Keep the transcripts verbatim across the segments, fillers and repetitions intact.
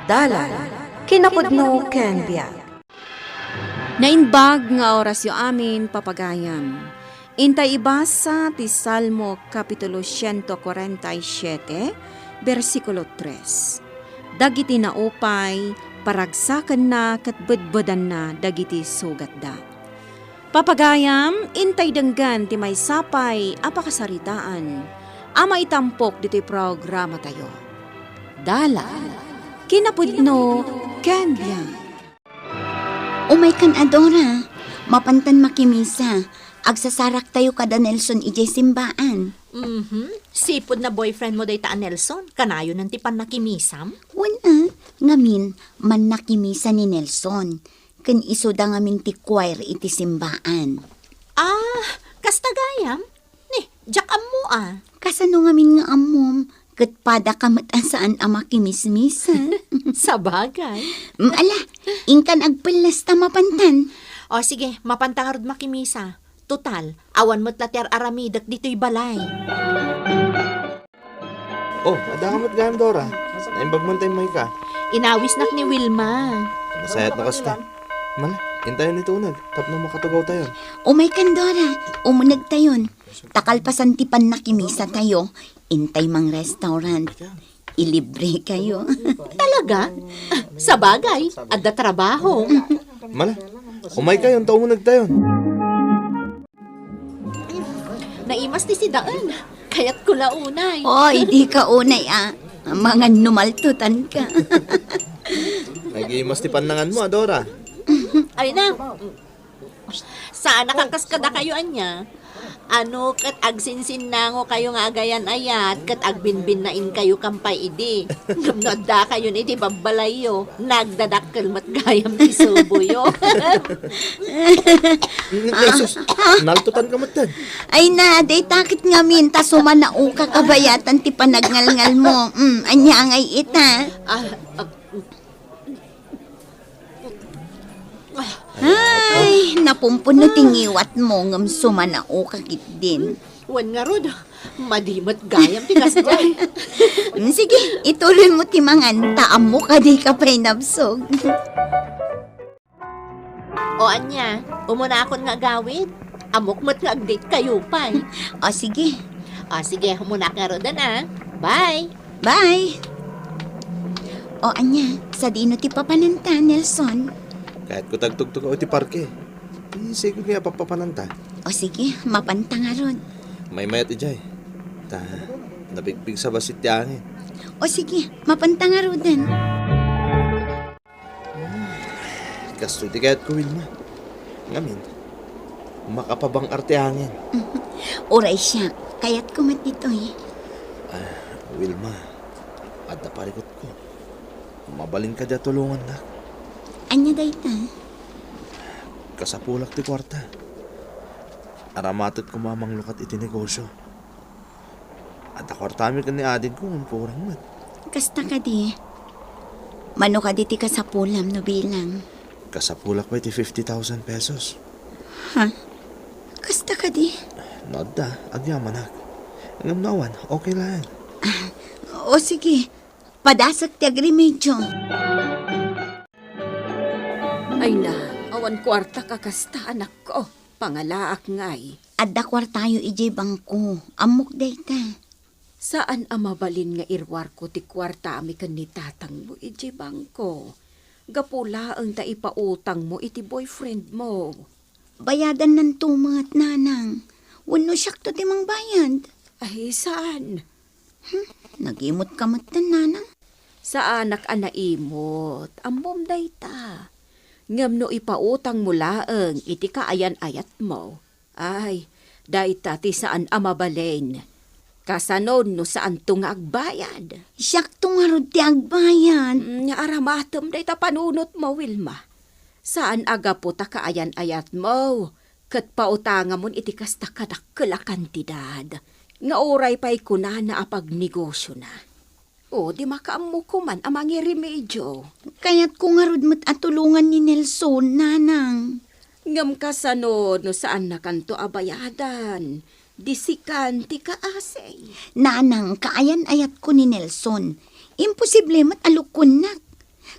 Dalan, kinapudno ken biag. Naimbag nga orasyo amin, papagayam. Intay ibasa ti Salmo Kapitulo siento kuarenta y siete, bersikulo tres. Dagiti naupay, paragsakenna ket bedbedanna dagiti sugatda. Papagayam, intay denggen ti maysa pay a pakasaritaan a maitampok ditoy programatayo. Dalan, kinapudno, ken biag. Umaykan a, Dora. Mapantan makimisa. Agsasaraktayo kada Nelson idiay simbaan. Mhm. Sipud na boyfriend mo dayta a Nelson, kanayon ti pannakimisam? Wen a, ngamin, mannakimisa ni Nelson. Ken isuda ngamin ti choir iti simbaan. Ah, kasta gayam? Ni, diak ammo a. Kasano ngamin nga ammom? Ket padaka met a saan a makimismisa. Sabagay. Mm, ala, inkan agpellas ta mapantan. O sige, mapanta ngarud makimisa. Total, awan met la ti ar-aramidek ditoy balay. Oh, adda ka met gayam, Dora. Naimbag man tay mayka. Inawisnak ni Wilma. Nasayat na kasta. Mala, intayon iti uneg tapno makatugaw tayon. Umaykan, Dora. Umunegtayon. Ta kalpasan ti pannakimisa tayo, intay mang restaurant. Ilibre kayo. Talaga? Sabagay, adda trabaho. Mala, umaykayon ta umunegtayon. Naimas ti sidaen. Kayatko la unay. Oy, dika unay a. Mangan no maltutanka. Nagimas ti pannanganmo a, Dora. Ay na. Saanak a kas kadakayo ania. Ano ket agsinsinnangokayo nga agayan-ayat ket agbinbinnainkayo kan pay idi. Ngem no addakayon iti babbalayyo, nagdadakkel met gayam ti suboyo. Jesus, naltutanka metten. Ay na, dayta ket ngamin ta sumanaoka kabayatan ti panagngalngalmo. Mm, ania ngay ita? Ah, ah, Ay, napumpuno ti ngiwatmo ngem sumanaoka ketdin. Wen ngarud, madi met gayam ti kasdiay. Mm, sige, ituloymo ti mangan, ta ammok a dika pay nabsog. O ania, umunakon nga agawid? Ammok met nga ag-date kayo pay. O sige. O sige, umunak ngaruden a. Bye! Bye! O ania, sadino ti papananta, Nelson? Kayatko ti agtugtugaw iti parke. Ti sigud nga papapananta. O sige, mapanta ngarud. Maymayat idiay. Ta, napigpigsa bassit ti angin. O sige, mapanta ngaruden. Kastoy ti kayatko, Wilma. Ngamin, makapabang-ar ti angin. Uray siak, kayatko met ditoy. Ah, Wilma, adda parikutko. Mabalin kadi a tulongannak? Ania dayta? Kasapulak ti kuarta. Aramatek koma a manglukat iti negosyo. Adda kuartami ken ni adingko ngem kurang met. Kasta kadi? Mano kadi ti kasapulam no bilang? Kasapulak pay ti fifty thousand pesos. Ha? Kasta kadi? No adda, agyamanak. Ngem no awan, okay laeng. Ah, o sige, padasek ti agremedyo. Ay na, awan kuarta a kasta, anakko. Pangalaak ngay. Adda kuartayo idiay bangko. Ammok dayta. Saan a mabalin nga iruarko ti kuartami ken ni tatangmo idiay bangko. Gapu laeng ta ipautangmo iti boyfriendmo. Bayadannanto met, nanang. Wenno siakto ti mangbayad? Ay, saan? Hmm, nagimutka metten, nanang? Saanak a naimut. Ammom dayta. Ngem no ipautangmo laeng iti kaayan-ayatmo, ay, dayta ti saan a mabalin. Kasano no saanto nga agbayad? Siakto ngarud ti agbayad. Mm, aramatem dayta panunotmo, Wilma. Saan a gapu ta kaayan-ayatmo ket pautangamon iti kasta kadakkel a kantidad nga uray pay kunana a pagnegosiona. O, di makaammo koman a mangiremedio. Kayatko ngarud met a tulongan ni Nelson, nanang. Ngem kasano no saannakanto a bayadan? Di sikan ti kaasi. Nanang, kaayan-ayatko ni Nelson. Imposible met a lukuennak.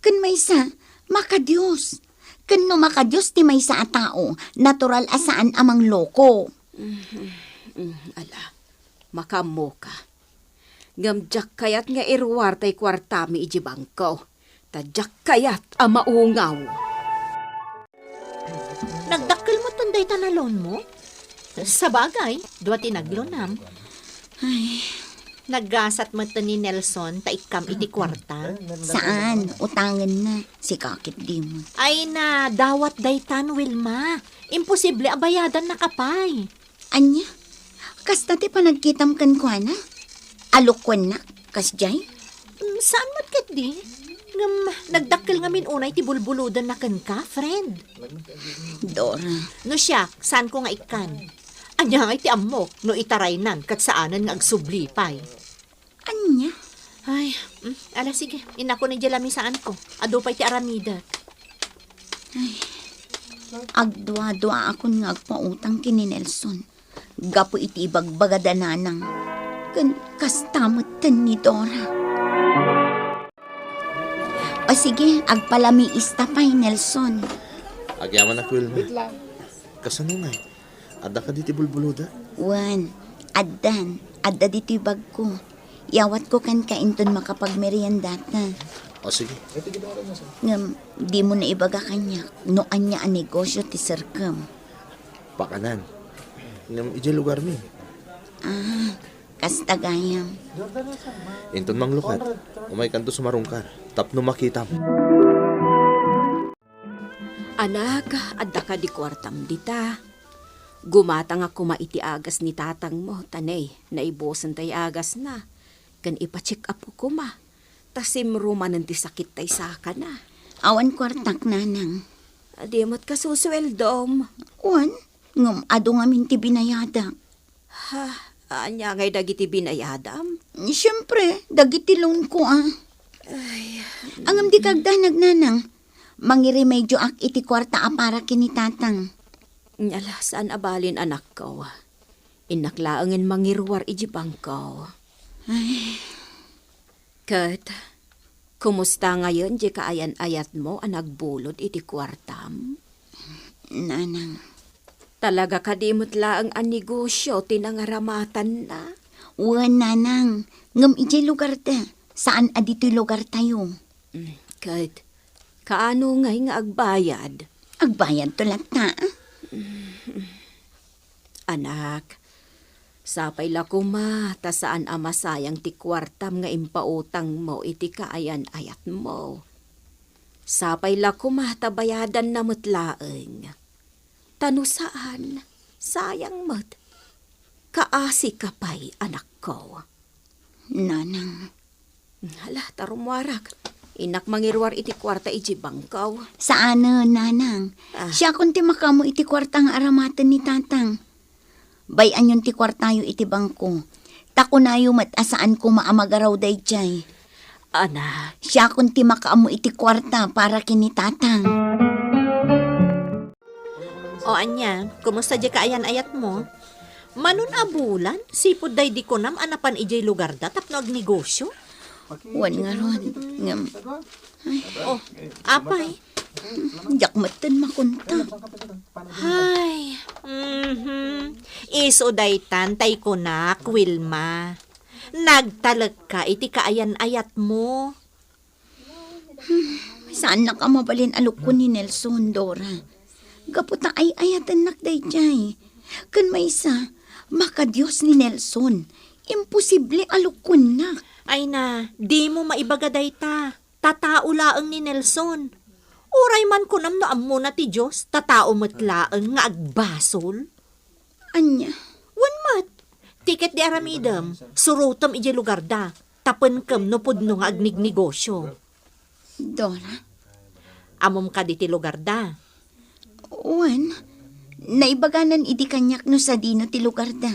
Ken maysa, makadios. Ken no makadios ti maysa a tao, natural a saan a mangloko. Mm, ala, makaammoka. Ngem diak kayat nga iruar tay kuartami iti bangko, ta diak kayat a maungaw. Nagdakkel metten dayta a loanmo? Sabagay, dua ti naglonam. Ay. Naggasat metten ni Nelson ta ikkam iti kuarta. Saan, utangenna. Sika ket dimo. Ay na, dawat daytan, Wilma. Imposible a bayadannaka pay. Ania? Kasta ti panagkitam kenkuana? Alukkuennak, kasdiay? Mm, saan met ketdi? Ngem nagdakkel ngamin unay ti bulbulodenna kenka, friend. Dora. No siak, saanko nga ikkan? Ania ngay ti ammok no itaraynan ket saanen nga agsubli pay? Ania? Ay, mm, ala, sige. Innakon idiay lamisaanko. Adu pay ti aramidek. Ay, agdua-duaakon nga agpautang ken ni Nelson gapu iti ibagbagada nanang. Ken kasta metten ni Dora. O sige, agpalamiista pay, Nelson. Agyamanak, Wilma. Kasano ngay? Adda kadi ti bulbulodek? Wen, addan. Adda ditoy bagko. Iyawatko kenka inton makapagmeriendata. O, sige. Ngem, dimo naibaga kaniak no ania a negosio ti serkem. Pakanan. Ngem idiay lugarmi. Ah, kasta gayam. Inton manglukat, umaykanto sumarungkar tapno makitam. Anak, adda kadi kuartam dita? Gumatangak koma iti agas ni tatangmo, ta ne, naibusen tay agasna. Ken ipa-check up koma, ta simro manen ti sakit tay sakana. Awan kuartak, nanang. Adi met kasusueldom. Wen, ngem adu ngamin ti binayadak. Ha, ania ngay dagiti binayadam? Siempre, dagiti loan ko, ah. Ay. Ngem dika agdanag, nanang. Mangirimedioak iti kuarta a para ken ni tatang. Ala, saan a balin, anakko. Innak laengen mangiruar iti bangko. Ay. Ket, kumusta ngayen diay kaayan-ayatmo a nagbulod iti kuartam? Nanang. Talaga kadi met laeng a negosio ti nangaramatanna? Wen, nanang. Ngem idiay lugarda, saan a ditoy lugartayo. Mm, ket, kaano ngay nga agbayad? Agbayadto latta, ah. Anak, sapay la koma ta saan a masayang ti kuartam nga impautangmo iti kaayan-ayatmo. Sapay la koma ta bayadanna met laeng. Ta no saan, sayang met. Kaasika pay, anakko. Nanang. Hala, ta rummuarak. Innak mangiruar iti kuarta iti bangko. Saanen, nanang. Ah. Siakon ti makaammo iti kuarta nga aramaten ni tatang. Bay-anyon ti kuartayo iti bangko. Ta kunayo met a saan koma a magaraw daydiay. Ana. Siakon ti makaammo iti kuarta para ken ni tatang. O ania, kumusta diay kaayan-ayatmo? Manon a bulan, sipud daydi kunam a napan idiay lugarda tapno agnegosio? Wen ngarud, ngem, ay. O, apay? Diak metten makunta. Ay, mhm. Isu daytan tay kunak, Wilma. Nagtalekka iti kaayan-ayatmo. Hmm, saannak a mabalin a lukkon ni Nelson, Dora. Gapu ta ay-ayatennak daydiay. Ken maysa, makadios ni Nelson. Imposible a lukkonnak. Ay na, dimo maibaga dayta. Ta tao laeng ni Nelson. Uray man kunam no ammona ti Dios, ta tao met laeng nga agbasol. Ania? Wen met. Ti ket di aramidem, surotem idiay lugarda, ta penkem no pudno nga agnegnegosio. Dora? Ammom kadi ti lugarda? Wen, naibaganan idi kaniak no sadino ti lugarda.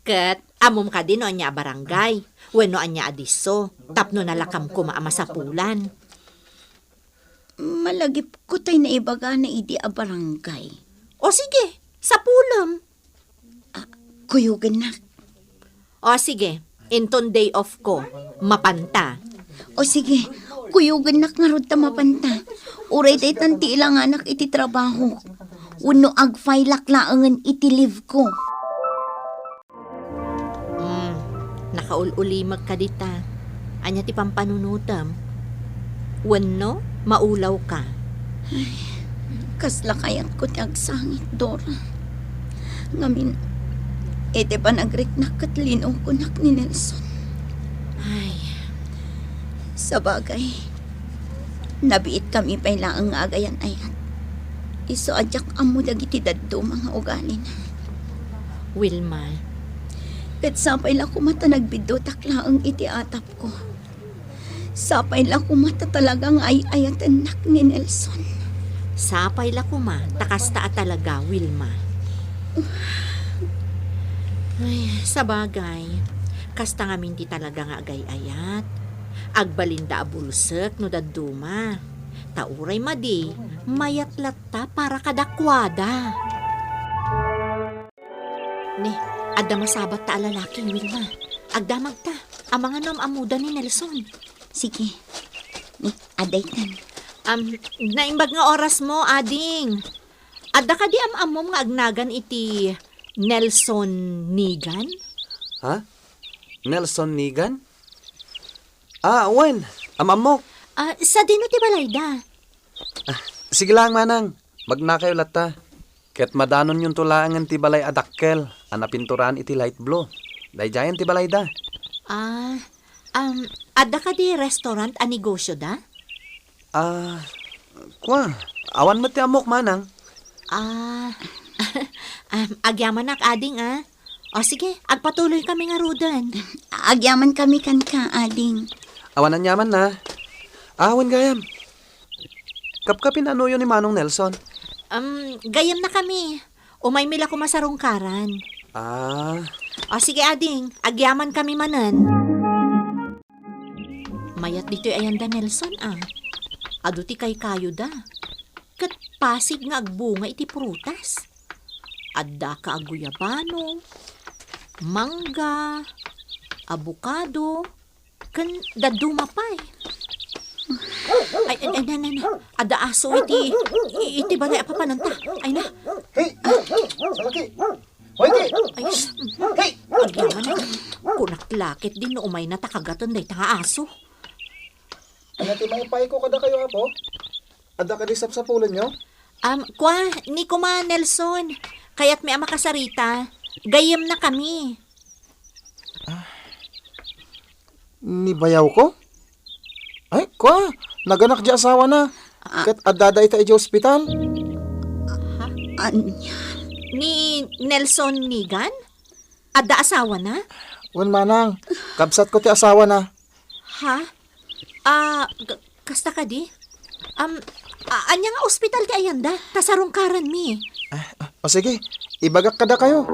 Ket ammom kadi no ania a barangay, wenno ania a disso, tapno nalakam koma a masapulan? Malagipko tay naibagana idi a barangay. O sige, sapulem. Ah, kuyogennak. O sige, inton day off ko, mapanta. O sige, Kuyogennak ngarud ta mapanta. Uray daytan ti ilanganak iti trabaho. Wenno agfilak laengen iti leave ko. Hmm, nakaul-ulimekka dita. Ania ti pampanunotem? Wenno, maulawka? Ay, kasla kayatko ti agsangit, Dora. Ngamin, iti panagriknak ket linokonak ni Nelson. Ay. Sabagay, nabiitkami pay laeng nga agayan-ayat. Isu a diak ammo dagiti dadduma nga ugalina. Wilma. Ket sapay la koma ta nagbiddutak laeng iti atapko. Sapay la koma ta talaga nga ay-ayatennak ni Nelson. Sapay la koma ta kasta a talaga, Wilma. Ay, sabagay, kasta ngamin ti talaga nga agay-ayat. Agbalinda a bulsek no dadduma. Ta uray madi, mayat latta para kadakuada. Ne, adda masabatta a lalaki, Wilma. Agdamagta. Amangan no am-ammoda ni Nelson. Sige. Ne, adda itan. Am, naimbag nga orasmo, ading. Adda kadi am-ammom nga agnagan iti Nelson Nigan? Ha? Nelson Nigan? Ah, wen, am-ammok. Ah, sadino ti balayda? Ah, sige lang, manang. Magnakayo latta. Ket madanonyonto laengen ti balay a dakkel a napinturan iti light blue. Daydiayen ti balayda. Ah, um, adda kadi restaurant a negosyoda? Ah, kua, awan met ti ammok, manang. Ah, um, agyamanak, ading, ah. O sige, agpatuloy kami ngaruden. Agyaman kami kenka, ading. Awan aniamanna. Ah, wen gayam. Kapkapin anuyo ni Manong Nelson? Um, gayyemna kami. Umaymi la koma sarungkaran. Ah. O sige, ading, agyaman kami manen. Mayat ditoy ayanda, Nelson, ah. Adu ti kaykayoda. Ket pasig nga agbunga iti prutas. Adda ka a guyabano, mangga, abukado, ken dadduma pay. Ay, ay, ay, na, na, na. Adda aso iti, iti balay a papananta. Ay, na. Hey! Salaki! Hoy, ki! Ay, shh. Hey! Agyaman na. Kunak la ket din no umayna ta kagaten dayta nga aso. Ania ti maipayko kadakayo, Apo? Adda kadi sapsapulenyo? Um, kua, ni koma, Nelson. Kayatmi a makasarita. Gayyemna kami. Ah. Ni bayawko? Ay, kua, naganak di asawana. Ah. Ket addada ita idiay ospital. Ha? Ania? Ni Nelson Nigan? Adda asawana? Wen, manang, kabsatko ti asawana. Ha? Ah, k-, kasta kadi? Am, a-, ania nga ospital ti ayanda? Ta sarungkaranmi. Ah, ah, o sige, ibagak kadakayo.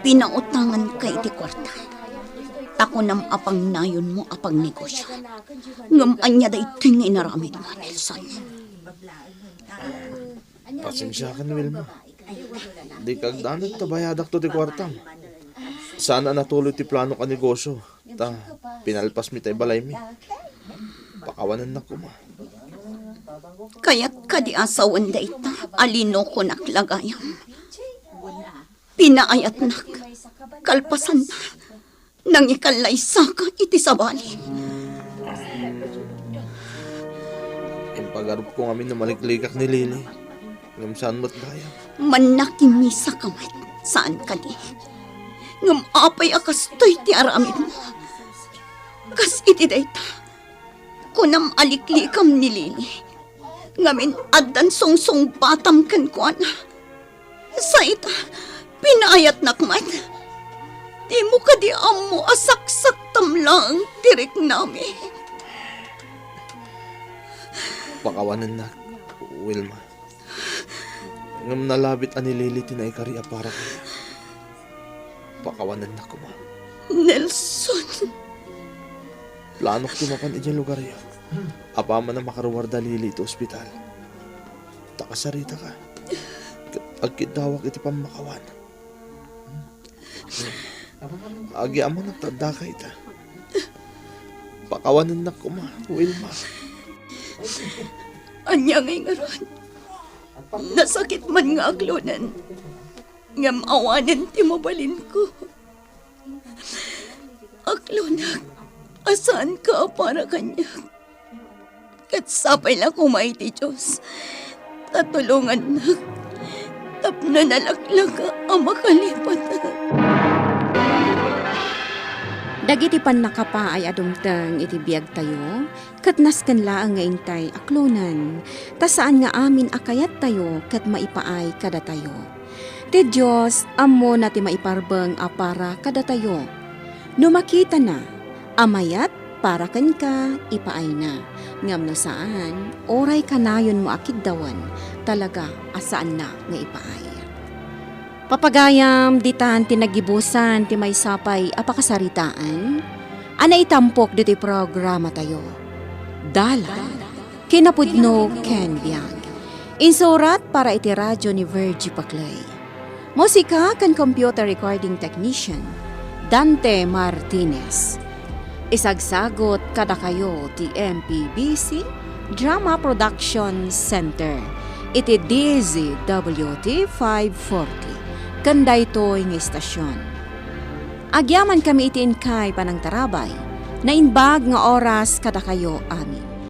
Pinautanganka iti kuarta. Ta kunam a pangnayonmo a pagnegosio. Ngem ania daytoy nga inaramidmo, Nelson? Pasensiakan, Wilma. Dika agdanag ta bayadakto ti kuartam. Saan a natuloy ti planok a negosio, ta pinalpasmi tay balaymi. Pakawanennak koma. Kayatka di a sawen dayta a linokonak la gayam. Pinaayatnak. Kalpasanna, nangikallaysa ka iti sabali. Impagarupko ngamin a maliklikak ni Lily. Ngem saan met gayam. Mannakimisa ka met, saan kadi? Ngem apay a kastoy ti aramidmo? Kas iti dayta, kunam a liklikam ni Lily. Ngamin addan sungsungbatam kenkuana. Sa ita, pinaayatnak met. Dimo kadi ammo a saksaktam laeng ti riknami? Pakawanennak, Wilma. Ngem nalabit a ni Lily ti naikari a para kaniak. Pakawanennak koma. Nelson! Planok ti mapan idiay lugaryo. Apaman a makaruar da Lily iti ospital. Ta kasarita ka. Ket agkiddawak iti pammakawan. Agyamanak ta adda ka ita. Pakawanennak koma, Wilma. Ania ngay ngarud? Nasakit man nga aklonen, ngem awanen ti mabalinko. Aklonek, a saanka a para kaniak. Ket sapay la koma iti Dios ta tulongannak tapno nalaklaka a makalipatak. Dagiti pannakapaay a dumteng iti biagtayo ket nasken laeng nga intay aklonen, ta saan nga amin a kayattayo ket maipaay kadatayo. Ti Dios ammona ti maiparbeng a para kadatayo. No makitana a mayat para kenka, ipaayna. Ngem no saan, uray kanayonmo a kiddawen, talaga a saanna nga ipaay. Papagayam, ditan ti naggibusan ti maysa pay a pakasaritaan a naitampok ditoy programatayo. Dalan, kinapudno ken biag. Insurat para iti radyo ni Virgie Paclay. Musika ken computer recording technician, Dante Martinez. Isagsagot kadakayo ti M P B C Drama Production Center iti D Z W T five forty ken daytoy nga istasyon. Agyamankami iti inkay panangtarabay. Naimbag nga oras kadakayo amin.